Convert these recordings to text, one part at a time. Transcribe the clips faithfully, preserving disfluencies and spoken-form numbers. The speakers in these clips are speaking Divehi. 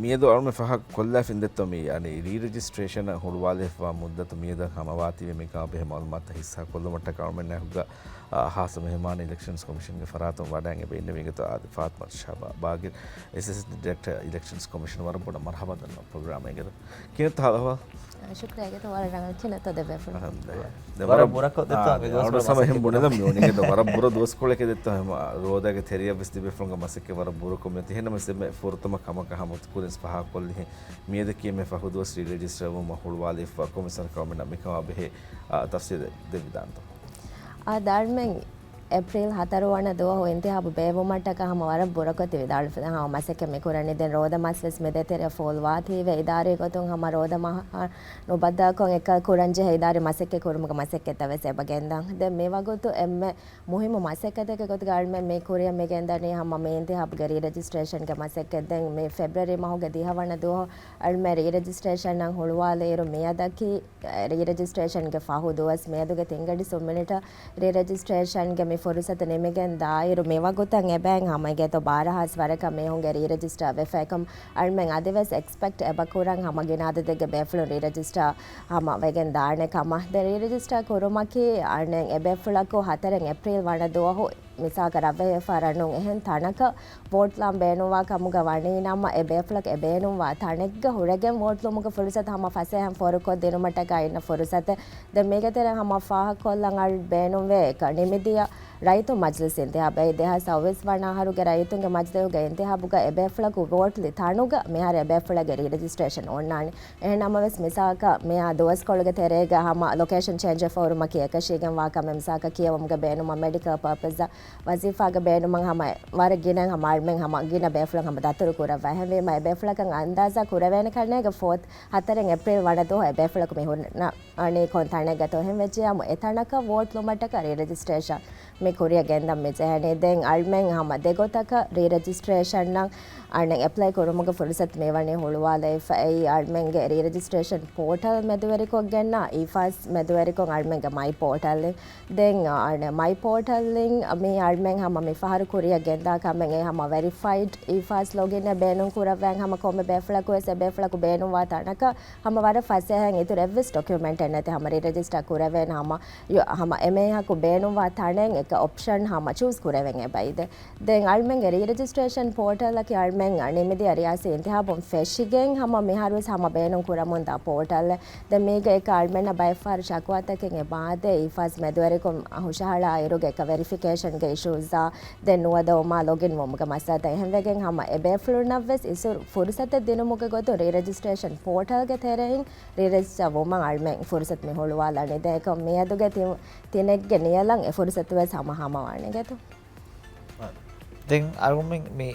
މިއަދު އަޅުމެ ފާހަގަ ކޮށްލާފިން ދެއްތޯ މި އަނި ރީ ރެޖިސްޓްރޭޝަނަށް ހުޅުވާލެވިފަ މުއްދަތު މިއަދަށް ހަމަވާތީވެ މިކަމާ ބެހޭ މައުލޫމާތުތައް ހިއްސާ ކޮށްލުމަށްޓަކާ އަޅުމެންނާ ހުއްގަ ހާއްސަ މެހެމާން އިލެކްޝަންސް ކޮމިޝަންގެ ފަރާތުން ވަޑައިގެން އިންނެވި އިނގޭތޯ އާދެ ފާތިމާ ޝަބާ ބާގިރް އެސިސްޓެންޓް ޑިރެކްޓަރ އިލެކްޝަންސް ކޮމިޝަން ވަރަށް ބޮޑަށް މަރުހަބާ ދަންނަވަން ޕްރޮގްރާމަށް އިނގޭތޯ. ކިހިނެއްތޯ ހާލު އަހުވާލު؟ ޝުކުރިއްޔާ އިނގޭތޯ ވަރަށް ރަނގަޅު. ކިހިނެއްތޯ ދެ ބޭފުޅުން؟ ވަރަށް ބުރަކޮށް ދެއްތޯ އާ، މި ދުވަސް ވަރަށް ސަމަ އެހެން ބުނެލަ މި އޮނިގެ ދޯ ވަރަށް ބުރަ ދުވަސްކޮޅެކެ ދެއްތޯ ހަމަ ރޯދައިގެ ތެރެއަށް ވެސް ތިބޭފުޅުންގެ މަސައްކަތް ވަރަށް ބުރަކޮށް މިއޮތީ. އެހެންނަމަވެސް އެންމެ ފުރަތަމަ ކަމަކަށް ހަމަ ކުރިން ފާހަގަކޮށްލިހެން މިއަދަކީ އެންމެ ފަހު ދުވަސް ރީ ރެޖިސްޓަރ ވުމަށް ހުޅުވާލެވިފަ ކޮމިޝަނަރ ކަމަށް މިކަމާ ބެހޭ، އާ، ތަފްސީލެއް ދެއްވިދާނެތޯ؟ އާ، ދާންމެން އޭޕްރީލް ހަތަރު ވަނަ ދުވަހު އިންތިހާބު ބޭއްވުމަށްޓަކާ ހަމަ ވަރަށް ބުރަކޮށް ތި ވިދާޅުވި ހަމަ މަސައްކަތް މި ކުރަނީ. ދެން ރޯދަ މަސް ވެސް މި ދޭތެރެއަށް ފޯލުވާތީވެ އިދާރީ ގޮތުން ހަމަ ރޯދަ މަހަށް ނުބައްދަލުކޮށް އެކަ ކުރަންޖެހޭ އިދާރީ މަސައްކަތް ކުރުމުގެ މަސައްކަތްތައް ވެސް އެބަ ގެންދަން. ދެން މި ވަގުތު އެންމެ މުހިއްމު މަސައްކަތެއްގެ ގޮތުގަ އަޅުމެން މި ކުރިއަށް މި ގެންދަނީ ހަމަ މި އިންތިހާބުގެ ރީ ރެޖިސްޓްރޭޝަންގެ މަސައްކަތް. ދެން މި ފެބްރުއަރީ މަހުގެ ދިހަ ވަނަ ދުވަހު އަޅުމެން ރީ ރެޖިސްޓްރޭޝަންއަށް ހުޅުވާލިއިރު މިއަދަކީ ރީ ރެޖިސްޓްރޭޝަންގެ ފަހު ދުވަސް. މިއަދުގެ ތިންގަޑި ސުން މިނިޓަށް ރީ ރެޖިސްޓްރޭޝަންގެ މި ފުރުސަތު ނިމިގެން ދާއިރު މި ވަގުތަށް އެބައިން ހަމަ އިނގޭތޯ ބާރަ ހާސް ވަރަކަށް މީހުންގެ ރީ ރެޖިސްޓާ ވެފަ އެކަމް އަޅުމެން އަދިވެސް އެކްސްޕެކްޓް އެބަ ކުރަން ހަމަ ގިނަ އަދަދެއްގެ ބޭފުޅުން ރީ ރެޖިސްޓާ ހަމަ ވެގެން ދާނެ ކަމަށް. ދެން ރީ ރެޖިސްޓާ ކުރުމަކީ އަނެއް އެ ބޭފުޅަކު ހަތަރެއް އޭޕްރީލް ވަނަ ދުވަހު މިސާލަކަށް ރަށްވެހި ވެފަ ރަށް ނޫން އެހެން ތަނަކަށް ވޯޓް ލާން ބޭނުންވާ ކަމުގަ ވަނީ ނަމަ، އެ ބޭފުޅަކު އެ ބޭނުންވާ ތަނެއްގަ ހުރެގެން ވޯޓް ލުމުގެ ފުރުސަތު ހަމަ ފަސޭހައިން ފޯރުކޮށްދިނުމަށްޓަކާ އިންނަ ފުރުސަތެއް. ދެން މީގެ ތެރެއިން ހަމަ ފާހަގަކޮށްލަން އަޅު ބޭނުންވޭ އެކަ ނިމިދިޔަ ރައްޔިތު މަޖްލިސް އިންތިހާބު އެއީ ދެހާސް ސައުވީސް ވަނަ އަހަރުގެ ރައްޔިތުންގެ މަޖްލިހުގެ އިންތިހާބުގަ އެ ބޭފުޅަކު ވޯޓްލި ތަނުގަ މިހާރު އެ ބޭފުޅެއްގެ ރީ ރެޖިސްޓްރޭޝަން އޮންނާނެ. އެހެން ނަމަވެސް މިސާލަކަށް މިއާ ދުވަސްކޮޅުގެ ތެރޭގަ ހަމަ ލޮކޭޝަން ޗޭންޖް ވެފަ ހުރުމަކީ އެކަށީގެންވާ ކަމެއް. މިސާލަކަށް ކިޔެވުމުގެ ބޭނުމަށް މެޑިކަލް ޕާޕަސްއަށް ވަޒީފާގެ ބޭނުމަށް ހަމަ ވަރަށް ގިނަ ހަމަ އަޅުމެން ހަމަ ގިނަ ބޭފުޅުން ހަމަ ދަތުރު ކުރައްވާ. އެހެންވީމަ އެ ބޭފުޅަކަށް އަންދާޒާ ކުރެވޭނެ ކަންނޭގެ ފޯތް ހަތަރެއް އޭޕްރީލް ވަނަ ދުވަހު އެ ބޭފުޅަކު މި ހުންނަ އަނީ ކޮން ތަނެއްގަތޯ. އެހެން ވެއްޖިއްޔާމު އެ ތަނަކަށް ވޯޓް ލުމަށްޓަކާ ރީ ރެޖިސްޓްރޭޝަން މި ކުރިއަށް ގެންދަން މި ޖެހެނީ. ދެން އަޅުމެން ހަމަ ދެގޮތަކަށް ރީ ރެޖިސްޓްރޭޝަންއަށް އަނެއް އެޕްލައި ކުރުމުގެ ފުރުސަތު މިވަނީ ހުޅުވާލައިފަ. އެއީ އަޅުމެންގެ ރީ ރެޖިސްޓްރޭޝަން ޕޯޓަލް މެދުވެރިކޮށްގެންނާ އީފާސް މެދުވެރިކޮށް އަޅުމެންގެ މައި ޕޯޓަލް. ދެން އަނެއް މައި ޕޯޓަލްއިން މި އަޅުމެން ހަމަ މި ފަހަރު ކުރިއަށް ގެންދާ ކަމެއް އެ ހަމަ ވެރިފައިޑް އީފާސް ލޮގިންއެއް ބޭނުން ކުރައްވައި ހަމަ ކޮންމެ ބޭފުޅަކު ވެސް އެ ބޭފުޅަކު ބޭނުންވާ ތަނަކަށް ހަމަ ވަރަށް ފަސޭހައިން އިތުރު އެއްވެސް ޑޮކިއުމެންޓެއް ނެތި ހަމަ ރީ ރެޖިސްޓާ ކުރެވޭނެ ހަމަ ޔު-، ހަމަ އެމީހަކު ބޭނުންވާ ތަނެއް އެކަ އޮޕްޝަން ހަމަ ޗޫސް ކުރެވެން އެބައިދޭ. ދެން އަޅުމެންގެ ރީ ރެޖިސްޓްރޭޝަން ޕޯޓަލްއަކީ އަޅުމެން ނިމިދިޔަ ރިޔާސީ އިންތިހާބުން ފެށިގެން ހަމަ މިހާރުވެސް ހަމަ ބޭނުން ކުރަމުންދާ ޕޯޓަލެއް. ދެން މީގަ އެކަ އަޅުމެންނަށް ބައެއްފަހަރު ޝަކުވާތަކެއް އެބައާދޭ އީފާސް މެދުވެރިކޮށް ހުށަހަޅާ އިރުގެ އެކަ ވެރިފިކޭޝަންގެ އިޝޫސްއާ ދެން ނުވަދައުމާ ލޮގިން ވުމުގެ މައްސަލަތައް. އެހެންވެގެން ހަމަ އެ ބޭފުޅުންނަށްވެސް އިތުރު ފުރުސަތެއް ދިނުމުގެ ގޮތުން ރީ ރެޖިސްޓްރޭޝަން ޕޯޓަލްގެ ތެރެއިން ރީ ރެޖިސްޓާ ވުމަށް އަޅުމެން ފުރުސަތު މި ހުޅުވާލަނީ. ދެން އެކަމް މިއަދުގެ ތި-، ތިނެއްގެ ނިޔަލަށް އެ ފުރުސަތުވެސް ހަމަ ހަމަވާނެ އިނގޭތޯ. ދެން އަޅުގަނޑުމެން މި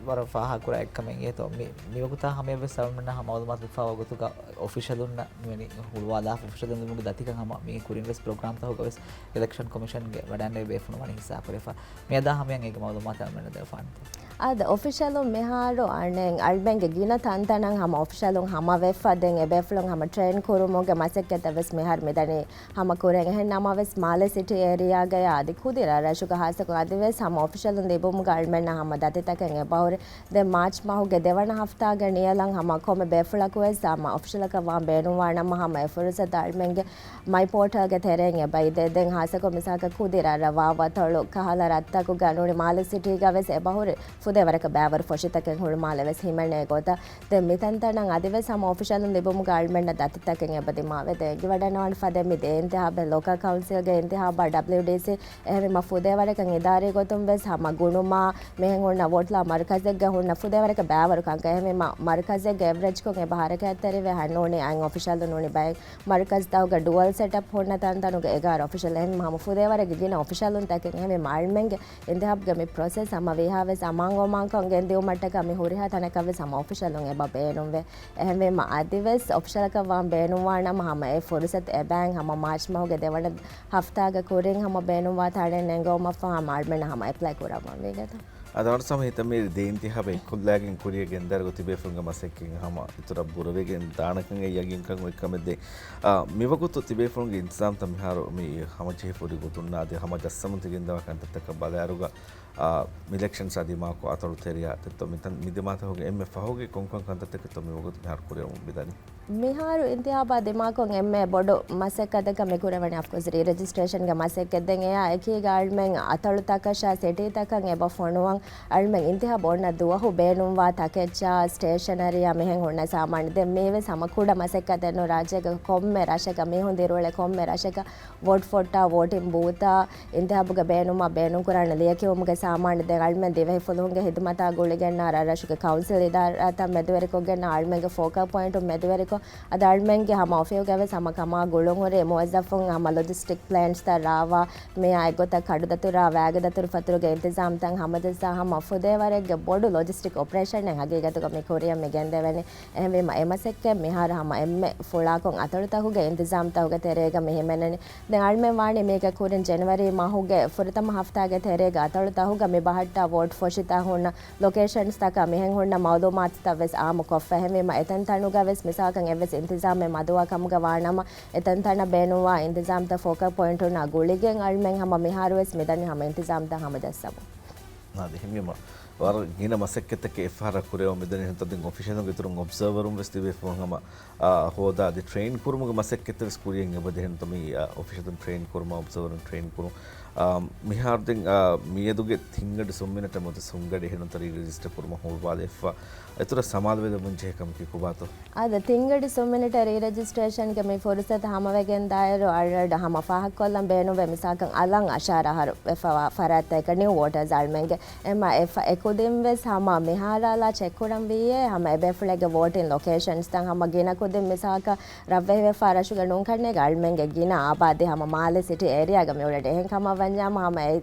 ވަރަށް ފާހަގަކުރާ އެއްކަމެއް އިނގޭތޯ، މި، މިވަގުތާ ހަމަޔަށްވެސް އަޅުގަނޑުމެންނަށް މައުލޫމާތު ލިބިފައިވާ ގޮތުގަ އޮފިޝަލުންނަށް މިވެނި ހުޅުވާލާފަ އޮފިޝަލުން ލިބުމުގެ ދަތިކަން ހަމަ މި ކުރިންވެސް ޕްރޮގްރާމްތަކުގަވެސް އިލެކްޝަން ކޮމިޝަންގެ ވަޑައިންނެވި ބޭފުޅުން ވަނީ ހިއްސާކުރެފަ. މިއަދާ ހަމަޔަށް އޭގެ މައުލޫމާތު އަޅުގަނޑުމެންނަށް ދެވިފާނެތޯ؟ އާދެ، އޮފިޝަލުން މިހާރު އަނެއް އަޅުމެންގެ ގިނަ ތަންތަނަށް ހަމަ އޮފިޝަލުން ހަމަވެފަ، ދެން އެބޭފުޅުން ހަމަ ޓްރޭން ކުރުމުގެ މަސައްކަތްތައް ވެސް މިހާރު މިދަނީ ހަމަ ކުރަން. އެހެން ނަމަވެސް، މާލެ ސިޓީ އޭރިއާގަޔާ އަދި ކުދި ރަށްރަށުގަ ހާއްސަކޮށް އަދިވެސް ހަމަ އޮފިޝަލުން ލިބުމުގަ އަޅުމެންނަށް ހަމަ ދަތިތަކެއް އެބަހުރި. ދެން މާޗް މަހުގެ ދެވަނަ ހަފްތާގެ ނިޔަލަށް ހަމަ ކޮންމެ ބޭފުޅަކުވެސް ހަމަ އޮފިޝަލަކަށް ވާން ބޭނުންވާ ނަމަ، ހަމަ އެ ފުރުސަތު އަޅުމެންގެ މައި ޕޯޓަލްގެ ތެރެއިން އެބައިދޭ. ދެން ހާއްސަކޮށް މިސާލަކަށް ކުދި ރަށްރަށް ވާވަތޮޅު ކަހަލަ ރަށްތަކުގަ ނޫނީ މާލެ ސިޓީގަ ވެސް އެބަހުރި ފުދޭވަރަކަށް ބައިވަރު ފޮށިތަކެއް ހުޅުމާލެ ވެސް ހިމެނޭ ގޮތަށް. ދެން މިތަންތަނަށް އަދިވެސް ހަމަ އޮފިޝަލުން ލިބުމުގަ އަޅުމެންނަށް ދަތިތަކެއް އެބަ ދިމާވެ. ދެން އެނގިވަޑަންނަވާނެ ފަދަ މި ދެ އިންތިހާބެއް ލޯކަލް ކައުންސިލްގެ އިންތިހާބާ ޑަބްލިއުޑީސީ އެހެންވީމަ ފުދޭވަރަކަށް އިދާރީ ގޮތުން ވެސް ހަމަ ގުނުމާ މިހެން ހުންނަ ވޯޓްލާ މަރުކަޒެއްގަ ހުންނަ ފުދޭވަރަކަށް ބައިވަރު ކަންކަން. އެހެންވީމަ މަރުކަޒެއްގެ އެވްރެޖްކޮށް އެބަ ހަރަކާތްތެރިވެ ނޫނީ އައިން އޮފިޝަލުން ނޫނީ ބައެއް މަރުކަޒްތަކުގަ ޑުއަލް ސެޓަޕް ހުންނަ ތަންތަނުގެ އެގާރަ އޮފިޝަލް. އެހެންވީމަ ހަމަ ފުދޭވަރެއްގެ ގިނަ އޮފިޝަލުންތަކެއް. އެހެންވީމަ އަޅުމެންގެ އިންތިހާބުގެ މި ޕްރޮސެސް ހަމަ ވީހާވެސް އަމާން އޮމާންކޮށް ގެންދިއުމަށްޓަކާ މި ހުރިހާ ތަނަކަށްވެސް ހަމަ އޮފިޝަލުން އެބަ ބޭނުންވޭ. އެހެންވީމަ އަދިވެސް އޮފިޝަލަކަށް ވާން ބޭނުންވާ ނަމަ ހަމަ އެ ފުރުސަތު އެބައިން ހަމަ މާޗް މަހުގެ ދެވަނަ ހަފްތާގެ ކުރިން ހަމަ ބޭނުންވާ ތަނެއް ނެންގެވުމަށްފަހު ހަމަ އަޅުމެންނަށް ހަމަ އެޕްލައި ކުރައްވަން ވީގެތޯ. އަދި އަވަން ސަމަ ހިތަށް މި ދެ އިންތިހާބެއް އެއްކޮށްލާގެން ކުރިއަށް ގެންދާއިރު ތިބޭފުޅުންގެ މަސައްކަތް ހަމަ އިތުރަށް ބުރަވެގެން ދާނެކަން އެ ޔަގީންކަން އޮތް ކަމެއް ދޭ. އާ، މިވަގުތު ތިބޭފުޅުންގެ އިންތިޒާމްތައް މިހާރު މި ހަމަޖެހިފަ ހުރި ގޮތުންނާ އަދި ހަމަ ޖައްސަމުން ތި ގެންދަވާ ކަންތައްތަކަށް ބަލާއިރުގަ، އާ، އިލެކްޝަންސްއާ ދިމާކޮށް އަތޮޅު ތެރެޔާ ތެއްތޯ މިތަން މި ދިމާތަކުގެ އެންމެ ފަހުގެ ކޮންކޮން ކަންތައްތަކެއްތޯ މިވަގުތު މިހާރު ކުރެވެމުން މިދަނީ؟ މިހާރު އިންތިހާބާ ދިމާކޮށް އެންމެ ބޮޑު މަސައްކަތަކަށް މި ކުރެވެނީ އޮފްކޯސް ރީ ރެޖިސްޓްރޭޝަންގެ މަސައްކަތް. ދެން އެއާ އެކީގަ އަޅުމެން އަތޮޅުތަކަށާ ސިޓީތަކަށް އެބަ ފޮނުވަން އަޅުމެން އިންތިހާބު އޮންނަ ދުވަހު ބޭނުންވާ ތަކެއްޗާ ސްޓޭޝަނަރީއާ މިހެން ހުންނަ ސާމާނު. ދެން މީވެސް ހަމަ ކުޑަ މަސައްކަތެއް ނޫން. ރާއްޖޭގަ ކޮންމެ ރަށަކަށް މީހުން ދިރިއުޅޭ ކޮންމެ ރަށަކަށް ވޯޓް ފޮއްޓާ، ވޯޓިން ބޫތާ، އިންތިހާބުގެ ބޭނުމަށް ބޭނުންކުރާނެ ލިޔެކިޔުމުގެ ސާމާނު. ދެން އަޅުމެން ދިވެހި ފުލުހުންގެ ހިދުމަތާ ގުޅިގެންނާ ރަށްރަށުގެ ކައުންސިލް އިދާރާތައް މެދުވެރިކޮށްގެންނާ އަޅުމެންގެ ފޯކަލް ޕޮއިންޓު މެދުވެރިކޮށް، އަދި އަޅުމެންގެ ހަމަ އޮފީހުގަވެސް ހަމަ ކަމާ ގުޅުންހުރި މުވައްޒަފުން ހަމަ ލޮޖިސްޓިކް ޕްލޭންޓްސްތައް ރާވާ، މިއާ އެއްގޮތަށް ކަޑުދަތުރާ، ވާގިދަތުރު ފަތުރުގެ އިންތިޒާމްތައް ހަމަޖައްސާ ހަމަ ފުދޭވަރެއްގެ ބޮޑު ލޮޖިސްޓިކް އޮޕަރޭޝަނެއް ހަގީގަތުގަ މި ކުރިއަށް މި ގެންދެވެނީ. އެހެންވީމަ އެ މަސައްކަތް މިހާރު ހަމަ އެންމެ ފުޅާކޮށް އަތޮޅުތަކުގެ އިންތިޒާމްތަކުގެ ތެރޭގަ މި ހިމެނެނީ. ދެން އަޅުމެން ވާނީ މީގެ ކުރިން ޖެނުއަރީ މަހުގެ ފުރަތަމަ ހަފްތާގެ ތެރޭގަ އަތޮޅުތަކުގަ މި ބަހައްޓާ ވޯޓް ފޮށިތައް ހުންނަ ލޮކޭޝަންސްތަކާ މިހެން ހުންނަ މައުލޫމާތުތައް ވެސް އާއްމު ކޮށްފަ. އެހެންވީމަ އެތަންތަނުގަ ވެސް މިސާލަކަށް އެއްވެސް އިންތިޒާމެއް މަދުވާ ކަމުގަ ވާނަމަ، އެތަންތަނަށް ބޭނުންވާ އިންތިޒާމްތައް ފޯކަލް ޕޮއިންޓުންނާ ގުޅިގެން އަޅުމެން ހަމަ މިހާރު ވެސް މިދަނީ ހަމަ އިންތިޒާމްތައް ހަމަޖައްސަމުން. އާދެ، އެހެންވީމަ ވަރަށް ގިނަ މަސައްކަތްތަކެއް އެއްފަހަރަށް ކުރެވުން މިދަނީ. އެހެންތަ ދެން އޮފިޝަލުންގެ އިތުރުން އޮބްޒަވަރުން ވެސް ތިބޭފުޅުން ހަމަ، އާ، ހޯދާ އަދި ޓްރެއިން ކުރުމުގެ މަސައްކަތްތައް ވެސް ކުރިއަށް އެބަޖެހެން ތަ މި، އާ، އޮފިޝަލުން ޓްރެއިން ކުރުމަށް އޮބްޒަވަރުން ޓްރެއިން ކުރުން. އާ، މިހާރު ދެން، އާ، މިއަދުގެ ތިންގަޑި ސުންމިނެޓަށް މުދަ ސުންގަޑި އެހެނުންތަ ރީ ރެޖިސްޓަރ ކުރުމަށް ހުޅުވާލެއްފަ އެތުރަށް ސަމާލުވެލައްވަން ޖެހޭ ކަމަކީ ކޮބާތޯ؟ އާދެ، ތިންގަޑި ސުންމިނެޓަށް ރީ ރެޖިސްޓްރޭޝަންގެ މި ފުރުސަތު ހަމަވެގެން ދާއިރު އަޅަޑަށް ހަމަ ފާހަގަކޮށްލަން ބޭނުންވޭ މިސާކަށް އަލަށް އަށާރަ އަހަރު ވެފަވާ ފަރާތްތަކަށް ނިއު ވޯޓަރސް އަޅުމެންގެ އެމަ އެފަ އެކުދިން ވެސް ހަމަ މިހާރާލާ ޗެކް ކުރަން ވީއޭ ހަމަ އެބޭފުޅެއްގެ ވޯޓިން ލޮކޭޝަންސްތައް ހަމަ ގިނަ ކުދިން މިސާކަށް ރަށްވެހިވެފާ ރަށުގެ ނޫން ކަންނޭގެ އަޅުމެންގެ ގިނަ އާބާދީ ހަމަ މާލެ ސިޓީ އޭރިއާގަ މިއުޅެނީ. އެހެން ކަމަށް ވަންޏާމަ ހަމަ އެ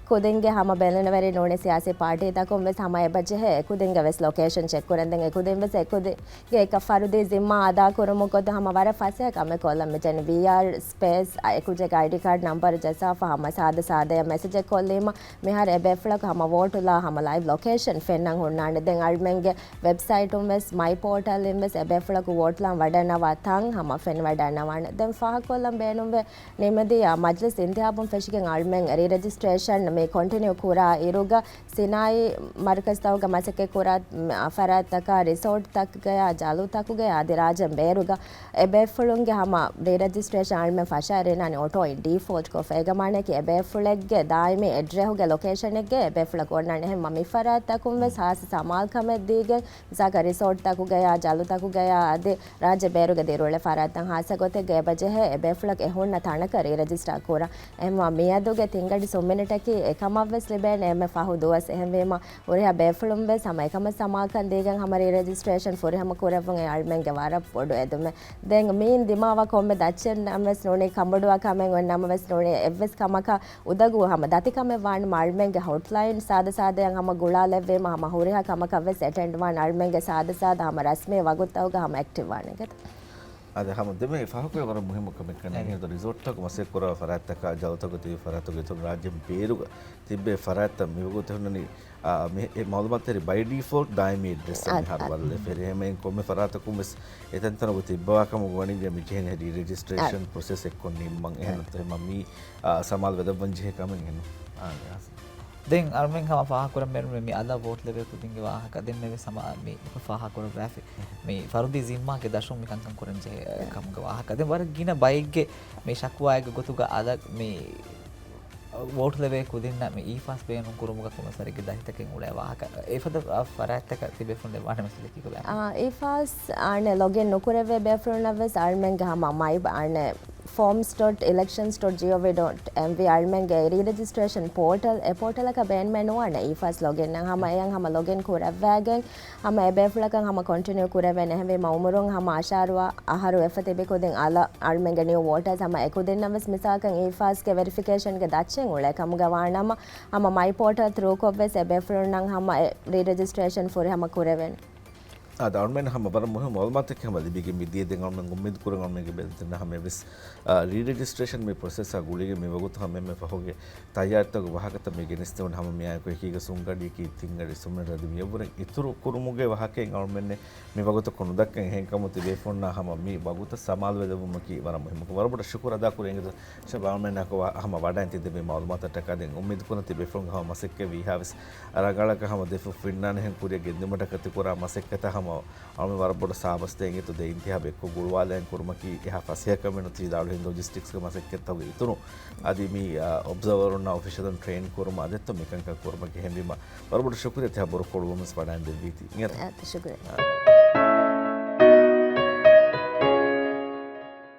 ކުދިންގެ ހަމަ ބެލެނިވެރި ނޫނީ ސިޔާސީ ޕާޓީތަކުން ވެސް ހަމަ އެބަޖެހޭ އެކުދިންގެ ވެސް ލޮކޭޝަން ޗެކް ކުރަން. ދެން އެކުދިން ވެސް އެކުދިންގެ އެކަށް ފަރުދީ ޒިންމާ އަދާ ކުރުމުގެ ގޮތުން ހަމަ ވަރަށް ފަސޭހަ ކަމެއް ކޮށްލަން މިޖެހެނީ. ވީއާރް ސްޕޭސް އެކުއްޖެއްގެ އައިޑީ ކާޑް ނަންބަރު ޖައްސާފަ ހަމަ ސާދަ ސާދަޔަށް މެސެޖެއް ކޮށްލީމަ މިހާރު އެބޭފުޅަކު ހަމަ ވޯޓުލާ ހަމަ ލައިވް ލޮކޭޝަން ފެންނަން ހުންނާނެ. ދެން އަޅުމެންގެ ވެބްސައިޓުން ވެސް މައި ޕޯޓަލްއިން ވެސް އެބޭފުޅަކު ވޯޓްލާން ވަޑަންނަވާ ތަން ހަމަ ފެނިވަޑަންނަވާނެ. ދެން ފާހަގަކޮށްލަން ބޭނުންވޭ ނިމެދިޔާ މަޖްލިސް އިންތިހާބުން ފެށިގެން އަޅުމެން ރީ ރެޖިސްޓްރޭޝަން މި ކޮންޓިނިއު ކުރާ އިރުގަ ސިނާއީ މަރުކަޒްތަކުގަ މަސައްކަތް ކުރާ ފަރާތްތަކާ ރިސޯޓްތަކުގަޔާ ޖަލުތަކުގަޔާ އަދި ރާއްޖޭން ބޭރުގަ އެބޭފުޅުންގެ ހަމަ ރީ ރެޖިސްޓްރޭޝަން އަޅުމެން ފަށާއިރީނާނެ އޮޓޯއިން ޑީފޯލްޓް ކޮށްފަ. އޭގެ މާނައަކީ އެބޭފުޅެއްގެ ދާއިމީ އެޑްރެހުގެ ލޮކޭޝަނެއްގަ އެބޭފުޅަކު އޮންނާނެ. އެހެންމަ މި ފަރާތްތަކުން ވެސް ހާއްސަ ސަމާލުކަމެއް ދީގެން މިސާކަށް ރިސޯޓްތަކުގަޔާ ޖަލުތަކުގަޔާ އަދި ރާއްޖެ ބޭރުގެ ދިރިއުޅޭ ފަރާތްތައް ހާއްސަ ގޮތެއްގަ އެބަޖެހޭ އެބޭފުޅަކު އެ ހުންނަ ތަނަކަށް ރީ ރެޖިސްޓާ ކުރަން. އެހެންވީމަ މިއަދުގެ ތިންގަޑި ސުންމިނެޓަކީ އެކަމަށްވެސް ލިބޭނެ އެންމެ ފަހު ދުވަސް. އެހެންވީމަ ހުރިހާ ބޭފުޅުން ވެސް ހަމަ އެކަމަށް ސަމާލުކަން ދީގެން ހަމަ ރީ ރެޖިސްޓްރޭޝަން ފުރިހަމަ ކުރެއްވުން އެ އަޅުމެންގެ ވަރަށް ބޮޑު އެދުމެއް. ދެން މިއިން ދިމާވާ ކޮންމެ ދައްޗެއް ނަމަވެސް ނޫނީ ކަނބޮޑުވާ ކަމެއް އޮތް ނަމަވެސް ނޫނީ އެއްވެސް ކަމަކަށް އުދަގޫ ހަމަ ދަތިކަމެއް ވާނަމަ އަޅުމެންގެ ހޮޓްލައިން ސާދަ ސާދަޔަށް ހަމަ ގުޅާލެއްވީމަ ހަމަ ހުރިހާ ކަމަކަށް ވެސް އެޓެންޑް ވާން އަޅުމެންގެ ސާދަ ސާދަ ހަމަ ރަސްމީ ވަގުތުތަކުގަ ހަމަ އެކްޓިވް ވާނެ ގެތަ. އަދި ހަމަ ދެމެ ފަހަކު ވަރަށް މުހިއްމު ކަމެއް ކަން އެހެން. ރިސޯޓްތަކު މަސައްކަތް ކުރާ ފަރާތްތަކާ ޖަލުތަކު ތިބި ފަރާތުގެ އިތުރު ރާއްޖެ ބޭރުގަ ތިއްބޭ ފަރާތްތައް މިވަގުތު ހުންނަނީ، އާ، މި، އެ މައުލޫމާތުތެރި ބައި ޑީފޯލްޓް ދާއިމީ އެޑްރެސް އަދި، މިހާރު އަދި. ބަދަލުވެފަ. އެހެން ކޮންމެ ފަރާތަކުން ވެސް އެތަންތަނަކު ތިއްބަވާ ކަމަށް ވަނީ މި ޖެހެނީ ރީ ރެޖިސްޓްރޭޝަން އަދި. ޕްރޮސެސް އެއްކޮށް ނިންމަން. އެހެން އަދި. އެހެން މި، އާ، ސަމާލު ވެލައްވަން ޖެހޭ ކަމެއް އެހެން. އާ، ދެން އަޅުމެން ހަމަ ފާހަގަކުރަން ބޭނުންވޭ މި އަލަށް ވޯޓް ލެވޭ ކުދިންގެ ވާހަކަ ދެންމެވެސް ހަމަ މި ފާހަގަކުރައްވާފި. މި ފަރުދީ ޒިންމާގެ ދަށުން މި ކަންކަން ކުރަން ޖެހޭ ކަމުގެ ވާހަކަ. ދެން ވަރަށް ގިނަ ބައެއްގެ މި ޝަކުވާއެއްގެ ގޮތުގަ އަލަށް މި ވޯޓް ލެވޭ ކުދިންނަށް މި އީފާސް ބޭނުން ކުރުމުގަ ކޮންމެސް ވަރެއްގެ ދަތިތަކެއް އުޅޭ ވާހަކަ. އެފަދަ ފަރާތްތަކަށް ތިބޭފުޅުން ދެއްވާނެ މަސައްކަތް ކީކުލަ؟ އާ، އީފާސް އަނެއް ލޮގިން ނުކުރެވޭ ބޭފުޅުންނަށް ވެސް އަޅުމެންގެ ހަމަ މައި އަނެއް ފޯމްސް ޑޮޓް އިލެކްޝަންސް ޑޮޓް ޖީ އޯ ވީ ޑޮޓް އެމް ވީ އަޅުމެންގެ ރީ ރެޖިސްޓްރޭޝަން ޕޯޓަލް، އެ ޕޯޓަލަކަށް ބޭނުމެއް ނުވާނެ އީފާސް ލޮގިން އަށް. ހަމަ އެޔަށް ހަމަ ލޮގިން ކުރައްވާގެން ހަމަ އެބޭފުޅަކަށް ހަމަ ކޮންޓިނިއު ކުރެވޭނެ. އެހެންވީމަ އުމުރުން ހަމަ އަށާރަ އަހަރު އެފަ ތިބި ކުދިން އަލަށް އަޅުމެންގެ ނިއު ވޯޓާސް ހަމަ އެކުދިންނަށް ވެސް މިސާލަކަށް އީފާސްގެ ވެރިފިކޭޝަންގެ ދައްޗެއް އުޅޭ ކަމުގަ ވާނަމަ، ހަމަ މައި ޕޯޓަލް ތްރޫކޮށް ވެސް އެބޭފުޅުންނަށް ހަމަ ރީ ރެޖިސްޓްރޭޝަން ފުރިހަމަ ކުރެވޭނެ. އާދެ، އަޅުމެން ހަމަ ވަރަށް މުހިންމު މައުލޫމާތެއް ހަމަ ލިބިގެން މި ދިޔަ. ދެން އަޅުމެން އުއްމީދު ކުރަން އަޅުމެންގެ ބެލެނިއަންނަށް ހަމަ އެއްވެސް ރީ ރެޖިސްޓްރޭޝަން މި ޕްރޮސެސްއާ ގުޅިގެން މި ވަގުތު ހަމަ އެންމެ ފަހުގެ ތައްޔާރުތަކުގެ ވާހަކަތައް މި ގެނެސްދެވުނު. ހަމަ މިއާއެކު އެކީގަ ސުންގަޑިއަކީ ތިން އަޑި ސުމެން ރަދު މިއަށްވުރެން އިތުރު ކުރުމުގެ ވާހަކައެއް އަޅުމެންނެއް މި ވަގުތަކު ނުދައްކަން. އެހެންކަމުން ތިބޭފުޅުންނާ ހަމަ މި ވަގުތަށް ސަމާލުވެލެވުމަކީ ވަރަށް މުހިއްމު. ވަރަށް ބޮޑަށް ޝުކުރު އަދާކުރި އިނގިތު ޝަބާމެން އަކު ހަމަ ވަޑައިން ތި ދެމި މައުލޫމާތަށްޓަކާ. ދެން އުއްމީދު ކުރަން ތިބޭފުޅުން ހަމަ މަސައްކަތް ވީހާވެސް ރަނގަޅަކަށް ހަމަ ދެފުށް ފިންނާނެހެން ކުރިއަށް ގެންދިއުމަށްޓަކާ ތި ކުރާ މަސައްކަތަށް ހަމަ އަޅުމެން ވަރަށް ބޮޑަށް ސާބަސްދޭ އިނގިތު. ދެ އިންތިހާބު އެއްކޮށް ގުޅުވާލައިން ކުރުމަކީ އެހާ ފަސޭހަކަމެއް ނު. ތި ވިދާޅުވިހެން ލޮޖިސްޓިކްސްގެ މަސައްކަތްތަކުގެ އިތުރު އަދި މި އޮބްޒަވަރުންނާ އޮފިޝަލުން ޓްރެއިން ކުރުމަށް އަދެއްތޯ މިކަންކަން ކުރުމަކީ. އެހެންވީމަ ވަރަށް ބޮޑަށް ޝުކުރިއްޔާ ތިހާ ބުރަކޮޅުވުމަށް ވަޑައިން ދެއްވީތީ. އިނގޭތަ؟ އާދެ، ޝުކުރިއްޔާ.